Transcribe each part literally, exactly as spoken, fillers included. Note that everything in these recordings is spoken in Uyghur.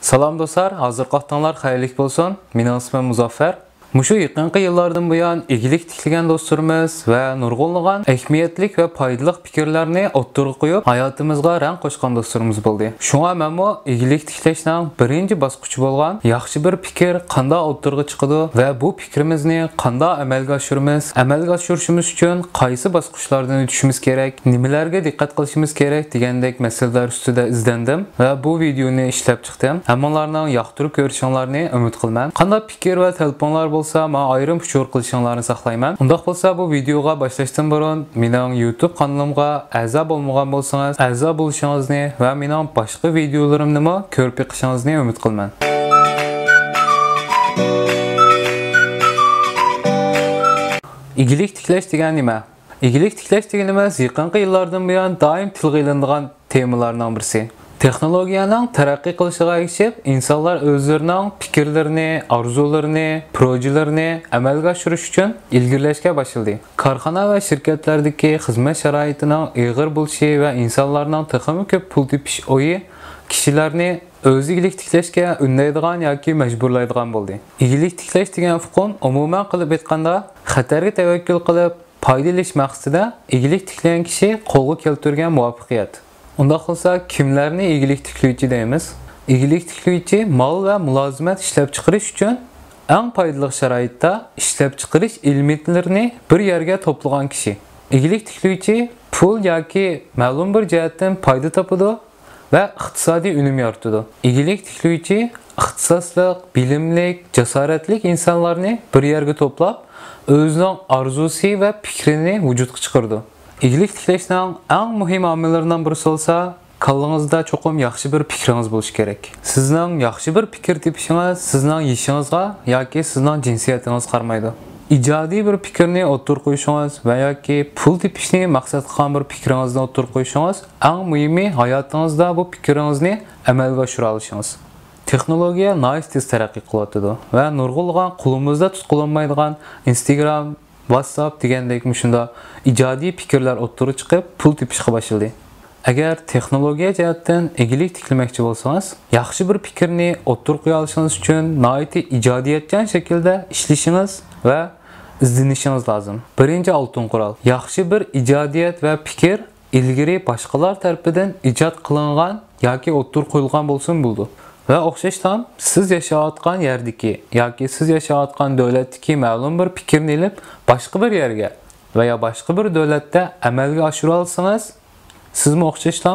سالام دوستلار، ھازىرقى ۋاقتىڭلار خەيرلىك بولسۇن. مېنىڭ ئىسمىم مۇزەففەر. مۇشۇ يېقىنقى يىللاردىن بۇيان ئىگىلىك تىكلىگەن دوستلىرىمىز ۋە نۇرغۇنلىغان ئەھمىيەتلىك ۋە پايدىلىق پىكىرلەرنى ئوتتۇرىغا قويۇپ، ھاياتىمىزغا رەڭ قوشقان دوستلىرىمىز بولدى. شۇڭا مەنمۇ ئىگىلىك تىكلەشنىڭ بىرىنچى باسقۇچى بولغان ياخشى بىر پىكىر قانداق ئوتتۇرىغا چىقىدۇ ۋە بۇ پىكرىمىزنى قانداق ئەمەلگە ئاشۇرىمىز، ئەمەلگە ئاشۇرۇشىمىز ئۈچۈن قايسى باسقۇچلاردىن ئۆتۈشىمىز كېرەك، نېمىلەرگە دىققەت قىلىشىمىز كېرەك دېگەندەك مەسىلىلەر ئۈستىدە ئىزدەندىم ۋە بۇ ۋىدېئونى ئىشلەپ چىقتىم. ھەممىڭلارنىڭ ياقتۇرۇپ كۆرۈشۈڭلارنى ئۈمىد قىلىمەن. قانداق پىكىر ۋە تەلىپىڭلار بولسا، ماڭا ئايرىم ئۇچۇر قىلىشىڭلارنى ساقلايمەن. ئۇنداق بولسا، بۇ ۋىدېئوغا باشلاشتىن بۇرۇن، مېنىڭ يۇتۇب قانىلىمغا ئەزا بولمىغان بولسىڭىز، ئەزا بولۇشىڭىزنى ۋە مېنىڭ باشقا ۋىدېئولىرىمنىمۇ كۆرۈپ بېقىشىڭىزنى ئۈمىد قىلىمەن. ئىگىلىك تىكلەش دېگەن نېمە؟ ئىگىلىك تىكلەش دېگىنىمىز يېقىنقى يىللاردىن بۇيان دائىم تىلغا ئېلىنىدىغان تېمىلارنىڭ بىرسى. تېخنولوگىيەنىڭ تەرەققىي قىلىشىغا ئەگىشىپ، ئىنسانلار ئۆزلىرىنىڭ پىكىرلىرىنى، ئارزۇلىرىنى، پروژىلىرىنى ئەمەلگە ئاشۇرۇش ئۈچۈن ئىلگىرىلەشكە باشلىدى. كارخانا ۋە شىركەتلەردىكى خىزمەت شارائىتىنىڭ ئېغىر بولۇشى ۋە ئىنسانلارنىڭ تېخىمۇ كۆپ پۇل تېپىش ئويى كىشىلەرنى ئۆزى ئىگىلىك تىكلەشكە ئۈندەيدىغان ياكى مەجبۇرلايدىغان بولدى. ئىگىلىك تىكلەش دېگەن ئۇقۇم، ئومۇمەن قىلىپ ئېيتقاندا، خەتەرگە تەۋەككۈل قىلىپ، پايدا ئېلىش مەقسىتىدە ئىگىلىك تىكلىگەن كىشى قولغا كەلتۈرگەن مۇۋەپپەقىيەت. ئۇنداق بولسا، كىملەرنى ئىگىلىك تىكلىگۈچى دەيمىز؟ ئىگىلىك تىكلىگۈچى مال ۋە مۇلازىمەت ئىشلەپچىقىرىش ئۈچۈن ئەڭ پايدىلىق شارائىتتا ئىشلەپچىقىرىش ئېلېمېنتلىرىنى بىر يەرگە توپلىغان كىشى. ئىگىلىك تىكلىگۈچى پۇل ياكى مەلۇم بىر جەھەتتىن پايدا تاپىدۇ ۋە ئىقتىسادىي ئۈنۈم يارىتىدۇ. ئىگىلىك تىكلىگۈچى ئىختىساسلىق، بىلىملىك، جاسارەتلىك ئىنسانلارنى بىر يەرگە توپلاپ، ئۆزىنىڭ ئارزۇسى ۋە پىكرىنى ۋۇجۇدقا چىقىرىدۇ. ئىگىلىك تىكلەشنىڭ ئەڭ مۇھىم ئامىللىرىنىڭ بىرسى بولسا، كاللىڭىزدا چوقۇم ياخشى بىر پىكرىڭىز بولۇشى كېرەك. سىزنىڭ ياخشى بىر پىكىر تېپىشىڭىز سىزنىڭ يېشىڭىزغا ياكى سىزنىڭ جىنسىيىتىڭىزگە قارىمايدۇ. ئىجادىي بىر پىكىرنى ئوتتۇرىغا قويۇشىڭىز ۋە ياكى پۇل تېپىشنى مەقسەت قىلغان بىر پىكرىڭىزنى ئوتتۇرىغا قويۇشىڭىز، ئەڭ مۇھىمى ھاياتىڭىزدا بۇ پىكرىڭىزنى ئەمەلگە ئاشۇرالىشىڭىز. تېخنولوگىيە ناھايىتى تېز تەرەققىي قىلىۋاتىدۇ ۋە نۇرغۇنلىغان قولىمىزدا تۇتقىلىمايدىغان ئىنستاگرام، ۋاتساپ دېگەندەك مۇشۇنداق ئىجادىي پىكىرلەر ئوتتۇرىغا چىقىپ، پۇل تېپىشقا باشلىدى. ئەگەر تېخنولوگىيە جەھەتتىن ئىگىلىك تىكلىمەكچى بولسىڭىز، ياخشى بىر پىكىرنى ئوتتۇرىغا قويالىشىڭىز ئۈچۈن ناھايىتى ئىجادىيەتچان شەكىلدە ئىشلىشىڭىز ۋە ئىزدىنىشىڭىز لازىم. بىرىنچى ئالتۇن قورال. ياخشى بىر ئىجادىيەت ۋە پىكىر ئىلگىرى باشقىلار تەرىپىدىن ئىجاد قىلىنغان ياكى ئوتتۇرىغا قويۇلغان بولسىمۇ بولىدۇ. ۋە ئوخشاشلا، سىز ياشاۋاتقان يەردىكى ياكى سىز ياشاۋاتقان دۆلەتتىكى مەلۇم بىر پىكىرنى ئېلىپ، باشقا بىر يەرگە ۋە يا باشقا بىر دۆلەتتە ئەمەلگە ئاشۇرالىسىڭىز، سىزمۇ ئوخشاشلا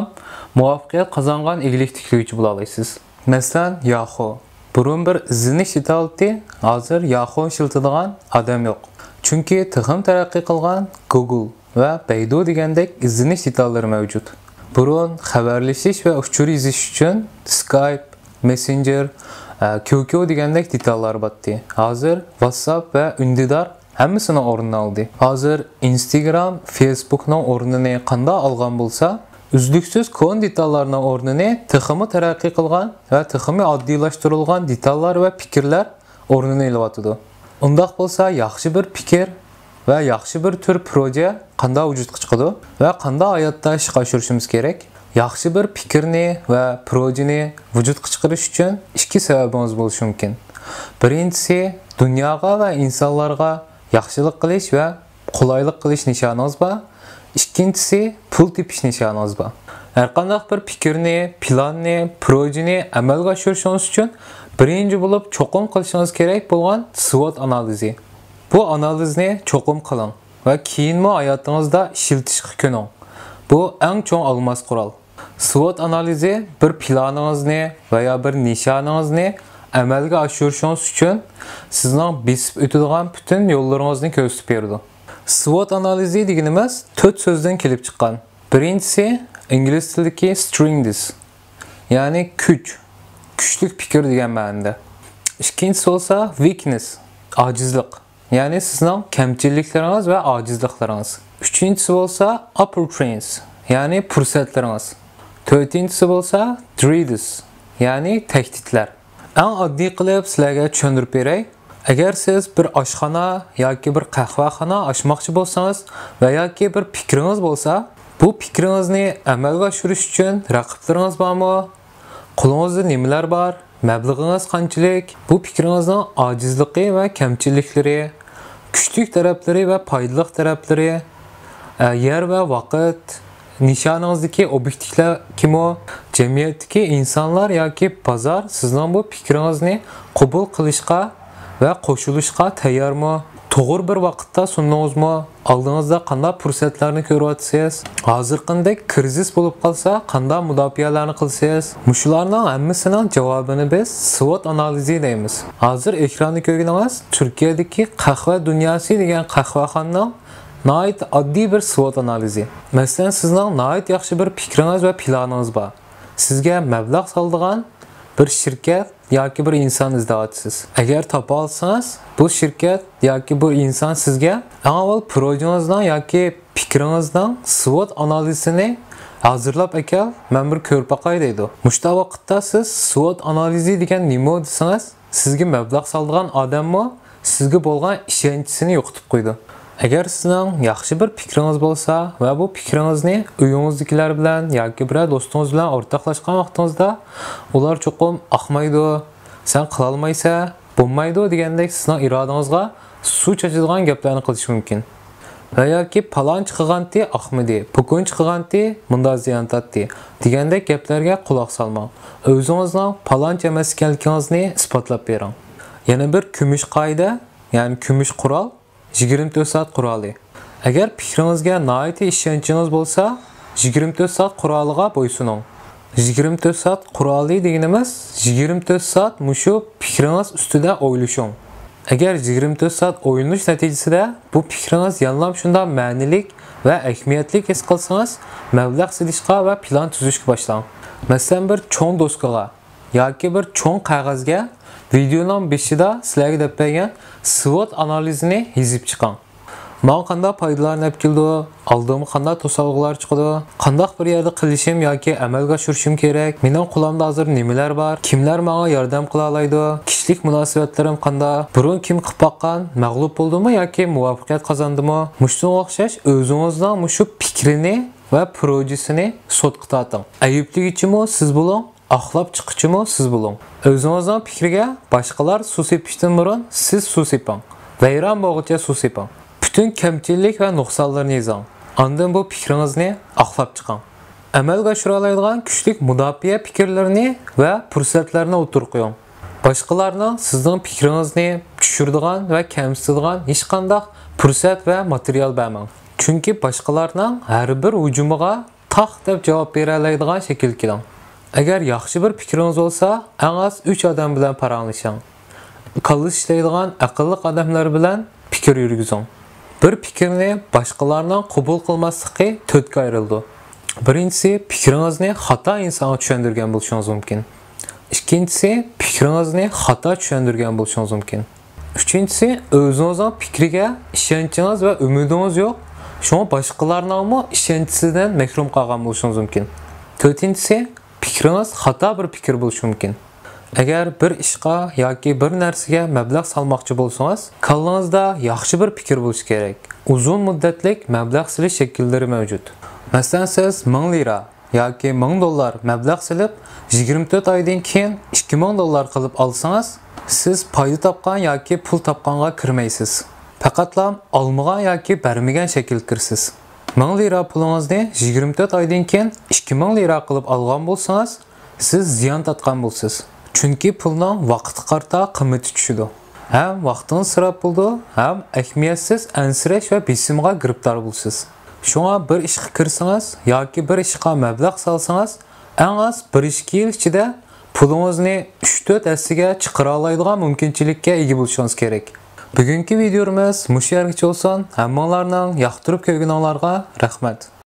مۇۋەپپەقىيەت قازانغان ئىگىلىك تىكلىگۈچى بولالايسىز. مەسىلەن، ياخۇ. بۇرۇن بىر ئىزدىنىش دېتالى، ھازىر ياخۇ ئىشلىتىدىغان ئادەم يوق. چۈنكى تېخىمۇ تەرەققىي قىلغان گۇگل ۋە بەيدۇ دېگەندەك ئىزدىنىش دېتاللىرى مەۋجۇت. بۇرۇن خەۋەرلىشىش ۋە ئۇچۇر يېزىش ئۈچۈن سكايپ، مېسسېنجېر، ئە، كيۇكيۇ دېگەندەك دېتاللار باتتى. ھازىر ۋاتساپ ۋە ئۈندىدار ھەممىسىنىڭ ئورنىنى ئالدى. ھازىر ئىنستاگرام فېيسبۇكنىڭ ئورنىنى قانداق ئالغان بولسا، ئۈزلۈكسىز كونا دېتاللارنىڭ ئورنىنى تېخىمۇ تەرەققىي قىلغان ۋە تېخىمۇ ئاددىيلاشتۇرۇلغان دېتاللار ۋە پىكىرلەر ئورنىنى ئېلىۋاتىدۇ. ئۇنداق بولسا، ياخشى بىر پىكىر ۋە ياخشى بىر تۈر پروژە قانداق ۋۇجۇدقا چىقىدۇ ۋە قانداق ھاياتتا ئىشقا ئاشۇرۇشىمىز كېرەك؟ ياخشى بىر پىكىرنى ۋە پروژىنى ۋۇجۇدقا چىقىرىش ئۈچۈن ئىككى سەۋەبىڭىز بولۇشى مۇمكىن. بىرىنچىسى، دۇنياغا ۋە ئىنسانلارغا ياخشىلىق قىلىش ۋە قولايلىق قىلىش نىشانىڭىز بار. ئىككىنچىسى، پۇل تېپىش نىشانىڭىز بار. ھەرقانداق بىر پىكىرنى، پىلاننى، پروژىنى ئەمەلگە ئاشۇرۇشىڭىز ئۈچۈن بىرىنچى بولۇپ چوقۇم قىلىشىڭىز كېرەك بولغان سۋوت ئانالىزى. بۇ ئانالىزنى چوقۇم قىلىڭ ۋە كېيىنمۇ ھاياتىڭىزدا ئىشلىتىشقا كۆنۈڭ. بۇ ئەڭ چوڭ ئالماس قورال. سۋوت ئانالىزى بىر پىلانىڭىزنى ۋە يا بىر نىشانىڭىزنى ئەمەلگە ئاشۇرۇشىڭىز ئۈچۈن سىزنىڭ بېسىپ ئۆتىدىغان پۈتۈن يوللىرىڭىزنى كۆرسىتىپ بېرىدۇ. سۋوت ئانالىزى دېگىنىمىز تۆت سۆزدىن كېلىپ چىققان. بىرىنچىسى ئىنگلىز تىلىدىكى سترېنگس، يەنى كۈچ، كۈچلۈك پىكىر دېگەن مەنىدە. ئىككىنچىسى بولسا ۋىكنېس، ئاجىزلىق، يەنى سىزنىڭ كەمچىلىكلىرىڭىز ۋە ئاجىزلىقلىرىڭىز. ئۈچىنچىسى بولسا ئاپپورتۇنىس، يەنى پۇرسەتلىرىڭىز. تۆتىنچىسى بولسا ترېتس، يەنى تەھدىتلەر. ئەڭ ئاددىي قىلىپ سىلەرگە چۈشەندۈرۈپ بېرەي. ئەگەر سىز بىر ئاشخانا ياكى بىر قەھۋەخانا ئاچماقچى بولسىڭىز ۋە ياكى بىر پىكرىڭىز بولسا، بۇ پىكرىڭىزنى ئەمەلگە ئاشۇرۇش ئۈچۈن رەقىبلىرىڭىز بارمۇ؟ قولىڭىزدا نېمىلەر بار؟ مەبلىغىڭىز قانچىلىك؟ بۇ پىكرىڭىزنىڭ ئاجىزلىقى ۋە كەمچىلىكلىرى، كۈچلۈك تەرەپلىرى ۋە پايدىلىق تەرەپلىرى، ئە، يەر ۋە ۋاقىت، نىشانىڭىزدىكى ئوبيېكتلار كىمۇ؟ جەمئىيەتتىكى ئىنسانلار ياكى بازار سىزنىڭ بۇ پىكرىڭىزنى قوبۇل قىلىشقا ۋە قوشۇلۇشقا تەييارمۇ؟ توغرا بىر ۋاقىتتا سۇندىڭىزمۇ؟ ئالدىڭىزدا قانداق پۇرسەتلەرنى كۆرۈۋاتىسىز؟ ھازىرقىدەك كىرىزىس بولۇپ قالسا، قانداق مۇداپىئەلەرنى قىلىسىز؟ مۇشۇلارنىڭ ھەممىسىنىڭ جاۋابىنى بىز سۋوت ئانالىزى دەيمىز. ھازىر ئېكراندا كۆرگىنىڭىز تۈركىيەدىكى قەھۋە دۇنياسى دېگەن قەھۋەخانىنىڭ ناھايىتى ئاددىي بىر سۋوت ئانالىزى. مەسىلەن، سىزنىڭ ناھايىتى ياخشى بىر پىكرىڭىز ۋە پىلانىڭىز بار. سىزگە مەبلەغ سالىدىغان بىر شىركەت ياكى بىر ئىنسان ئىزدەۋاتىسىز. ئەگەر تاپالىسىڭىز، بۇ شىركەت ياكى بۇ ئىنسان سىزگە ئەڭ ئاۋۋال پروژىڭىزنىڭ ياكى پىكرىڭىزنىڭ سۋوت ئانالىزىنى ھازىرلاپ ئەكەل، مەن بىر كۆرۈپ باقاي دەيدۇ. مۇشۇنداق ۋاقىتتا سىز سۋوت ئانالىزى دېگەن نېمە دېسىڭىز، سىزگە مەبلەغ سالىدىغان ئادەممۇ سىزگە بولغان ئىشەنچىسىنى يوقىتىپ قويىدۇ. ئەگەر سىزنىڭ ياخشى بىر پىكرىڭىز بولسا ۋە بۇ پىكرىڭىزنى ئۆيىڭىزدىكىلەر بىلەن ياكى بىرەر دوستىڭىز بىلەن ئورتاقلاشقان ۋاقتىڭىزدا، ئۇلار چوقۇم «ئاقمايدۇ، سەن قىلالمايسەن، بولمايدۇ» دېگەندەك سىزنىڭ ئىرادىڭىزغا سۇ چاچىدىغان گەپلەرنى قىلىشى مۇمكىن. ۋە ياكى «پالانچى قىلغانتى ئاقمىدى، پۇكۇنچى قىلغانتى مۇنداق زىيان تارتتى» دېگەندەك گەپلەرگە قۇلاق سالماڭ. ئۆزىڭىزنىڭ پالانچى ئەمەس ئىكەنلىكىڭىزنى ئىسپاتلاپ بېرىڭ. يەنە بىر كۈمۈش قائىدە، يەنى كۈمۈش قورال، يىگىرمە تۆت سائەت قورالى. ئەگەر پىكرىڭىزگە ناھايىتى ئىشەنچىڭىز بولسا، يىگىرمە تۆت سائەت قورالىغا بويسۇنۇڭ. يىگىرمە تۆت سائەت قورالى دېگىنىمىز، يىگىرمە تۆت سائەت مۇشۇ پىكرىڭىز ئۈستىدە ئويلىشىڭ. ئەگەر يىگىرمە تۆت سائەت ئويلىنىش نەتىجىسىدە بۇ پىكرىڭىز يەنىلا شۇنداق مەنىلىك ۋە ئەھمىيەتلىك ھېس قىلسىڭىز، مەبلەغ سېلىشقا ۋە پىلان تۈزۈشكە باشلاڭ. مەسىلەن، بىر چوڭ دوسكىغا ياكى بىر چوڭ قەغەزگە ۋىدېئونىڭ بېشىدا سىلەرگە دەپ بەرگەن سۋوت ئانالىزىنى يېزىپ چىقىڭ. ماڭا قانداق پايدىلارنى ئەپ كېلىدۇ؟ ئالدىمغا قانداق توسالغۇلار چىقىدۇ؟ قانداق بىر يەردە قىلىشىم ياكى ئەمەلگە ئاشۇرۇشۇم كېرەك؟ مېنىڭ قولۇمدا ھازىر نېمىلەر بار؟ كىملەر ماڭا ياردەم قىلالايدۇ؟ كىشىلىك مۇناسىۋەتلىرىم قانداق؟ بۇرۇن كىم قىلىپ باققان؟ مەغلۇپ بولدىمۇ ياكى مۇۋەپپەقىيەت قازاندىمۇ؟ مۇشۇنىڭغا ئوخشاش ئۆزىڭىزنىڭ مۇشۇ پىكرىنى ۋە پروژىسىنى سوتقا تارتىڭ. ئەيىبلىگۈچىمۇ سىز بولۇڭ، ئاقلاپ چىققۇچىمۇ سىز بولۇڭ. ئۆزىڭىزنىڭ پىكرىگە باشقىلار سۇ سېپىشتىن بۇرۇن سىز سۇ سېپىڭ. ۋەيران بولغۇچە سۇ سېپىڭ. پۈتۈن كەمچىلىك ۋە نۇقسانلىرىنى يېزىڭ. ئاندىن بۇ پىكرىڭىزنى ئاقلاپ چىقىڭ. ئەمەلگە ئاشۇرالايدىغان كۈچلۈك مۇداپىئە پىكىرلىرىنى ۋە پۇرسەتلەرنى ئوتتۇرىغا قويۇڭ. باشقىلارنىڭ سىزنىڭ پىكرىڭىزنى چۈشۈرىدىغان ۋە كەمسىتىدىغان ھېچقانداق پۇرسەت ۋە ماتېرىيال بەرمەڭ. چۈنكى باشقىلارنىڭ ھەر بىر ھۇجۇمىغا تاق دەپ جاۋاب بېرەلەيدىغان شەكىلگە كېلىڭ. ئەگەر ياخشى بىر پىكرىڭىز بولسا، ئەڭ ئاز ئۈچ ئادەم بىلەن پاراڭلىشىڭ. كاللىسى ئىشلەيدىغان ئەقىللىق ئادەملەر بىلەن پىكىر يۈرگۈزۈڭ. بىر پىكىرنى باشقىلارنىڭ قوبۇل قىلماسلىقى تۆتكە ئايرىلىدۇ. بىرىنچىسى، پىكرىڭىزنى خاتا ئىنسانغا چۈشەندۈرگەن بولۇشىڭىز مۇمكىن. ئىككىنچىسى، پىكرىڭىزنى خاتا چۈشەندۈرگەن بولۇشىڭىز مۇمكىن. ئۈچىنچىسى، ئۆزىڭىزنىڭ پىكرىگە ئىشەنچىڭىز ۋە ئۈمىدىڭىز يوق، شۇڭا باشقىلارنىڭمۇ ئىشەنچىسىدىن مەھرۇم قالغان بولۇشىڭىز مۇمكىن. تۆتىنچىسى، پىكرىڭىز خاتا بىر پىكىر بولۇشى مۇمكىن. ئەگەر بىر ئىشقا ياكى بىر نەرسىگە مەبلەغ سالماقچى بولسىڭىز، كاللىڭىزدا ياخشى بىر پىكىر بولۇشى كېرەك. ئۇزۇن مۇددەتلىك مەبلەغ سېلىش شەكىللىرى مەۋجۇت. مەسىلەن، سىز مىڭ لىرا ياكى مىڭ دوللار مەبلەغ سېلىپ، يىگىرمە تۆت ئايدىن كېيىن ئىككى مىڭ دوللار قىلىپ ئالسىڭىز، سىز پايدا تاپقان ياكى پۇل تاپقانغا كىرمەيسىز. پەقەتلا ئالمىغان ياكى بەرمىگەن شەكىلدە كىرىسىز. مىڭ لىرا پۇلىڭىزنى يىگىرمە تۆت ئايدىن كېيىن ئىككى مىڭ لىرا قىلىپ ئالغان بولسىڭىز، سىز زىيان تارتقان بولىسىز. چۈنكى پۇلنىڭ ۋاقىتقا قارىتا قىممىتى چۈشىدۇ. ھەم ۋاقتىڭىز ئىسراپ بولىدۇ، ھەم ئەھمىيەتسىز ئەنسىرەش ۋە بېسىمغا گىرىپتار بولىسىز. شۇڭا بىر ئىشقا كىرسىڭىز ياكى بىر ئىشقا مەبلەغ سالسىڭىز، ئەڭ ئاز بىر ئىككى يىل ئىچىدە پۇلىڭىزنى ئۈچ تۆت ھەسسىگە چىقىرالايدىغان مۇمكىنچىلىككە ئىگە بولۇشىڭىز كېرەك. بۈگۈنكى ۋىدېئولىرىمىز مۇشۇ يەرگىچە بولسۇن. ھەممىڭلارنىڭ ياقتۇرۇپ كۆرگىنىڭلارغا رەھمەت.